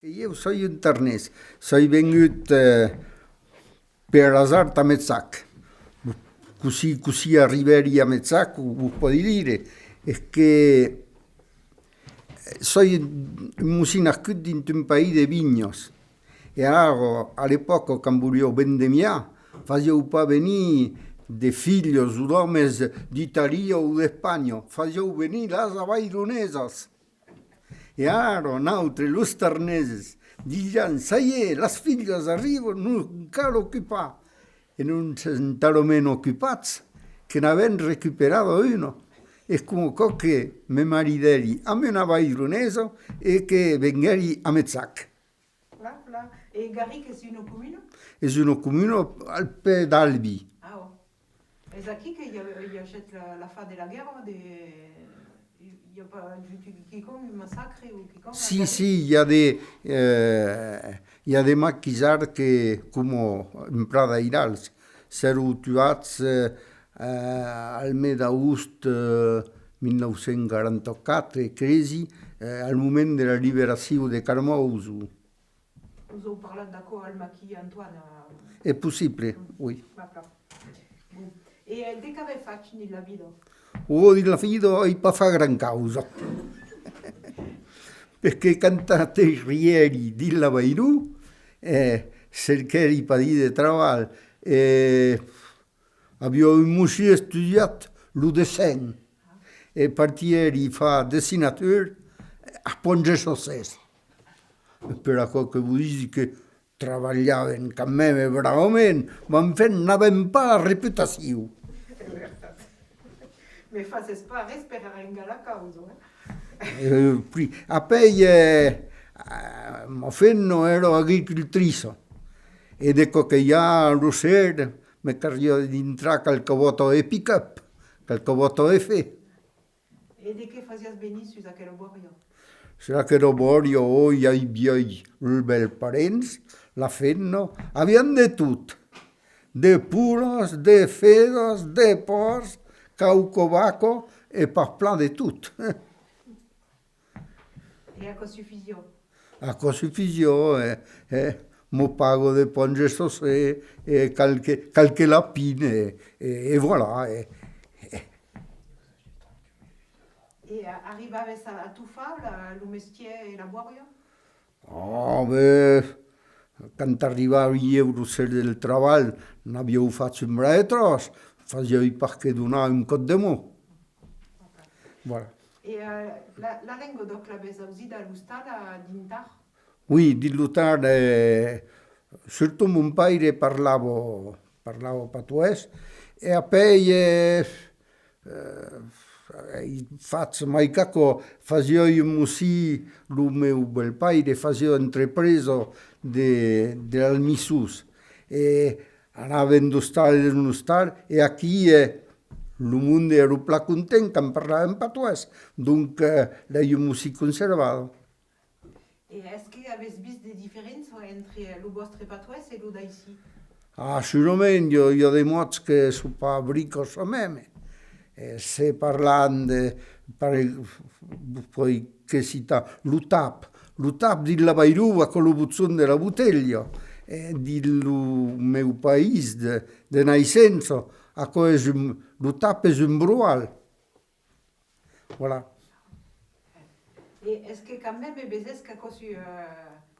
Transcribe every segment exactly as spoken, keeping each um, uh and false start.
E ieu soi un tarnés, soi vengut, eh, per azard a Mezac. Cossí, cossí arribèri a Mezac, vos pòdi dire. Es que soi un, un mocin nascut dins un país de vinhas. E ara, a l'epòca, quand volián vendemiar, fasián pas venir de filhas o d'òmes d'Itàlia o d'Espanha, fasián venir las avaironesas. E ara, nautres, los tarneses, disián: ça y est, las filhas arriban, nos cal ocupar. E nos sèm talament ocupats que n'avèm recuperat una. Es coma aquò que me maridèri amb una avaironesa e que venguèri a Mezac. Plan, plan. E Garic es una comuna? Es una comuna al pè d'Albi. Ah, ò. Es aquí que i a, i agèt la, la fin de la guèrra, de, i a pas dut quicòm, un massacre o quicòm a Garic? Si, si, i a de, eh, i a de maquisards que, coma en Pradairal, s'èran tuats, eh, eh, al mes d'agost, eh, mil nòu cents quaranta-quatre, cresi, eh, al moment de la liberacion de Carmauzo. Us an parlat d'aquò al maquis, Antoine? Es possible, oui. Va plan. Bon. E, eh, de qu'avètz fach dins la vida? Ò, dins la vida ai pas fach grand causa. Perque quand aterrièri dins l'Avairon, eh, cerquèri pas dire de trabalh. E aviá un mocin estudiat lo dessenh e partièri far dessinator a Ponts e Chaussées. Es per aquò que vos disi que trabalhàvem quand même bravament, mas enfin n'avèm pas la reputacion. Mès fasètz pas res per arrengar la causa, eh? Eh, puis, apèi, eh, eh, ma femna èra agricultriça. E de còps que i a, lo ser, me caliá dintrar qualque vòta de pick-up, qualque vòta de fe. E de qué fasiás venir sus aquela bòria? Sus aquela bòria, ò, i aviái los bèls-parents, la femna, avián de tot. De polas, de fedas, de pòrcs, quauqua vaca e pas plan de tot. E aquò sufisiá? Aquò sufisiá, eh, eh, ma paga de Ponts e Chaussées, e qualque, qualque lapin, e, e, e voilà, e, e. E a-, arribavètz a, a tofar la, lo mestièr e la bòria? Ah, ben, quand arribavi ieu lo ser del trabalh, n'aviái fach un braç e tròç, fasiái pas que donar un còp de man. Voilà. E, eh, la, la lenga d'òc l'avètz ausida a l'ostal, a, dins Tarn? Oui, dins lo Tarn, eh, surtot mon paire parlava, parlava patoès, e apèi, eh, eh, ai fach mai qu'aquò, fasiái un mocin, lo meu bèl-paire fasiá entrepresa de, de l'almissós, e anàvem d'ostal en ostal, e aquí, eh, lo monde èra plan content quand parlàvem patoès, donc, eh, l'ai un mocin conservada. E es que avètz vist de diferença entre lo vòstre patoès e lo d'aicí? Ah, surament, i a, i a de mots que son pas brica çò mème. E se parlam de, per, pòdi que citar lo tap. Lo tap dins l'Avairon, aquò lo bochon de la botelha. E dins lo meu país de, de naissença, aquò es un, lo tap es un broal. Voilà. E es que quand mème vesètz qu'aquò's, eh,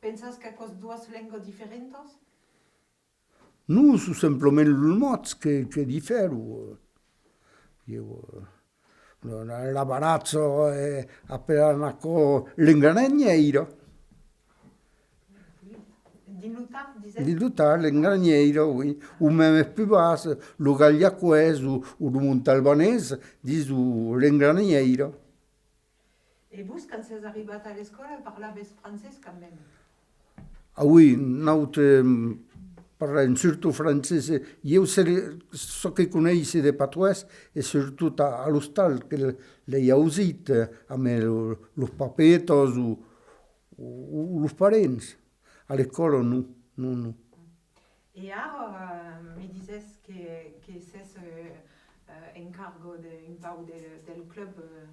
pensatz qu'aquò's doas lengas diferentas? Non, son simplament los mots que, que diferon. Ieu, eh, la, la, la baratja, eh, apelan aquò l'engranèira. Dins lo Tarn, disètz? Dins lo Tarn, l'engranèira, oui. O mème pus bas, lo galhacoès o, o lo montalbanés, dison l'engranèira. E vos, quand sètz arribat a l'escòla, parlàvetz francés quand mème? Ah oui, nautres, mm, parlem surtot francés. Ieu, çò que coneissi de patoès, es surtot a, a l'ostal que l-, l'ai ausit, eh, amb lo, los papetas o, o, o los parents. A l'escòla, non, non, non. E ara, eh, me disètz que, que sètz, eh, eh, en carga de, un pauc de, del club, eh,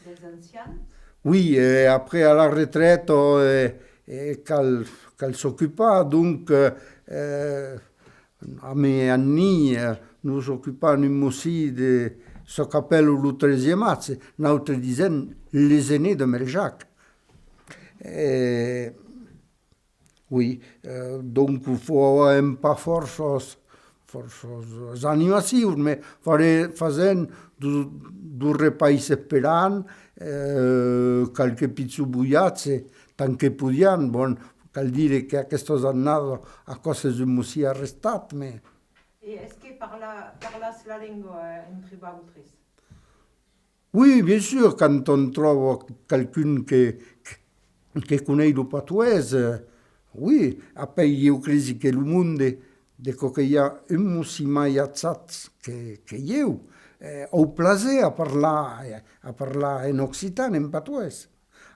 dels ancians? Oui, eh, après a la retreta, eh, E cal, cal s'ocupar, donc, eh, amé Annie, eh, nos ocupam un mocin de çò qu'apèlan lo treizième âge, nautres disèm les aînés de Meljac. E, oui, eh, donc, fau aver un pas fòrças, fòrças animacions, mès fare-, fasèm dos, dos repais per an, eh, qualque pichon voiatge, tant que podiam. Bon, cal dire que aquestas annadas aquò s'es un mocin arrestat, mès... E es que parla-, parlatz la lenga, eh, entre vautres? Oui, bien sûr, quand òm tròba qualqu'un que, que, que coneis lo patoès, eh, oui, apèi ieu cresi que lo monde, de còps que i a un mocin mai atjats que, que ieu, eh, an plaser a parlar, eh, a parlar en occitan, en patoès.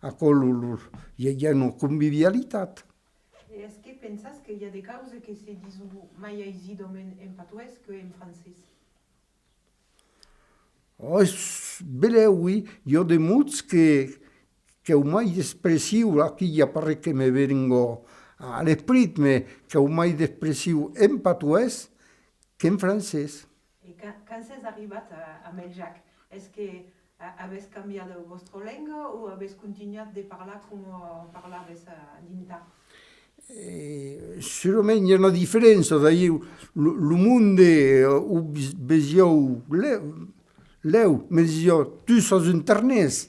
Aquò, lo, lo, i a, i a una convivialitat. E es que pensas que i a de causas que se dison mai aisidament en patoès que en francés? Ò, es belèu, oui. I a de mots que, qu'an mai d'expression, aquí i a pas res que me venga a l'esprit, mès qu'an mai d'expression en patoès qu'en francés. E quand, quand sètz arribat a, a Meljac, es que a-, avètz cambiat vòstra lenga o avètz contunhat de parlar coma parlavètz, eh, dins Tarn? E, surament, i a una diferéncia, d'aieu, lo, lo monde, eh, o vis-, vesián lèu, lèu, me disián: «Tu sos un tarnés.»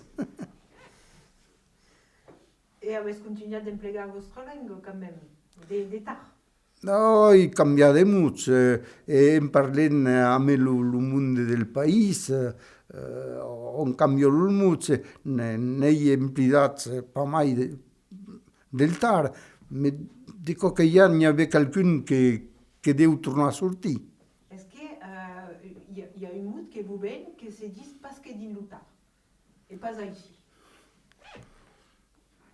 E avètz contunhat d'emplegar vòstra lenga, quand même, de, de Tarn? Ai cambiat de mots, eh, e en parlent, eh, amé lo, lo monde del país, eh, òm cambia los mots, eh, ne-, n'ai emplegat, eh, pas mai de, del Tarn, mès de còps que i a, n'i avè qualqu'un que, que deu tornar sortir. Es que, eh, i a, i a un mot que vos ven que se ditz pas que dins lo Tarn, e pas aicí?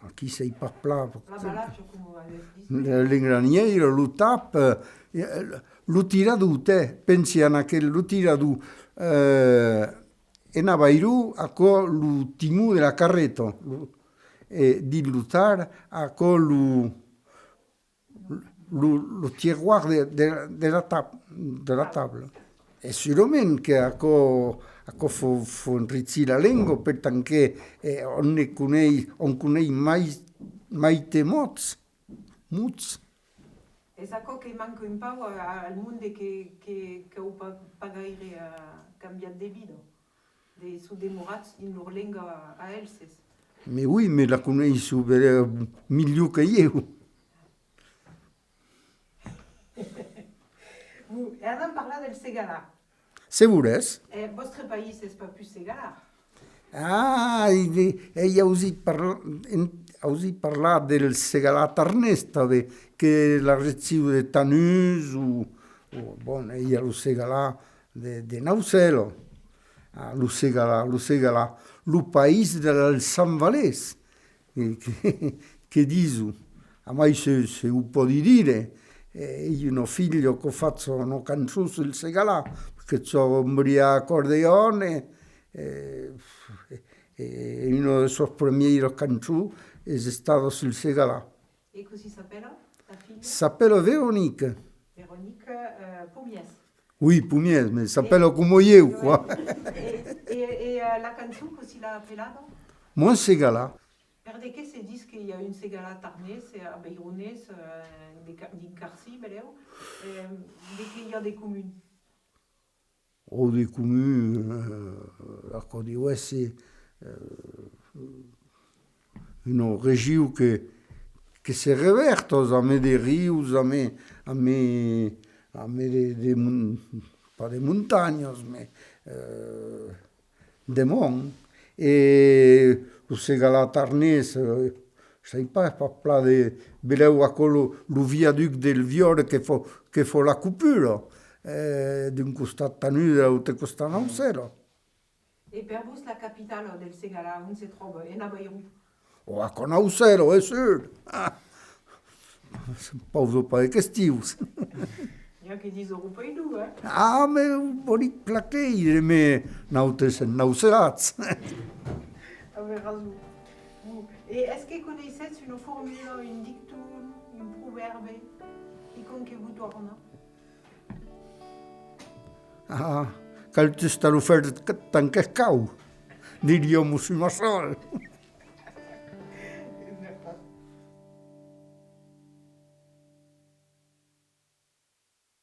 Aquí sai pas plan. La balàcia, coma avètz dit. L'engranièira, lo tap, eh, lo tirador, tè, pensi en aquel, lo tirador, eh, en Avairon, aquò, lo timon de la carreta, lo, e dins lo Tarn, aquò, lo, lo, lo tiroir de, de, de la tab-, de la tabla. E surament que aquò, aquò fa, fa enrichir la lenga, per tant que, eh, òm ne coneis, òm coneis mai, mai de mots, mots. Es aquò que manca un pauc a, al monde que, que, qu'an pas, pas gaire, eh, cambiat de vida, de, son demorats dins lor lenga a, a elses. Mès oui, mès la coneisson, eh, milhor que ieu. Bon, e anam parlar del Segalar. Se volètz. Eh, vòstre país es pas pus segalar. Ah, e, e, e i ausi parl-, en, ausi parlar del Segalar tarnés tanben, que la region de Tanús, o, o, bon, e i a lo Segalar de, de Naucèla. Ah, lo Segalar, lo Segalar, lo país dels Sanvalés. E que, que dison, amai se, se o pòdi dire, eh, ai una filha qu'a fach una cançon sul Segalar, que sò un briat acordeon, e, e, e una de sas premièiras cançons es estada sul Segalar. E cossí s'apèla, ta filha? S'apèla Véronique. Véronique, eh, Pomiès. Oui, Pomiès, mès s'apèla coma ieu, quoi. E, e, e, eh, la cançon, cossí l'a apelada? Mon Segalar. Per de qué se ditz que i a un Segalar tarnés e avaironés, eh, de Ca-, dins Carcin, belèu, eh, de qué i a de comun? O de comun, eh, aquò deu èsser, eh, una region que, que se revèrta, amé de rius, amé, amé, amé de, de mon-, pas de montanhas, mès, eh, de mont. E lo Segalar tarnés, eh, sai pas, pas plan de, belèu aquò lo, lo viaduc del Viòrre que fa, que fa la copula, eh, d'un costat Tanús, de l'autre costat Naucèla. E per vos, la capitala del Segalar, ont se tròba? En Avairon? O a Naucèla, es sûr! Ah! Se pausa pas de questions. N'i a que dison Riupeirós, eh? Ah, mès vòli plan creire, mès nautres sèm naucelats. Avètz rason. Bon, E es que coneissètz una formula, un dicton, un provèrbi, quicòm que vos torna? Ah, cal tustar lo fèl tant que cau, diriá Mossur Massol.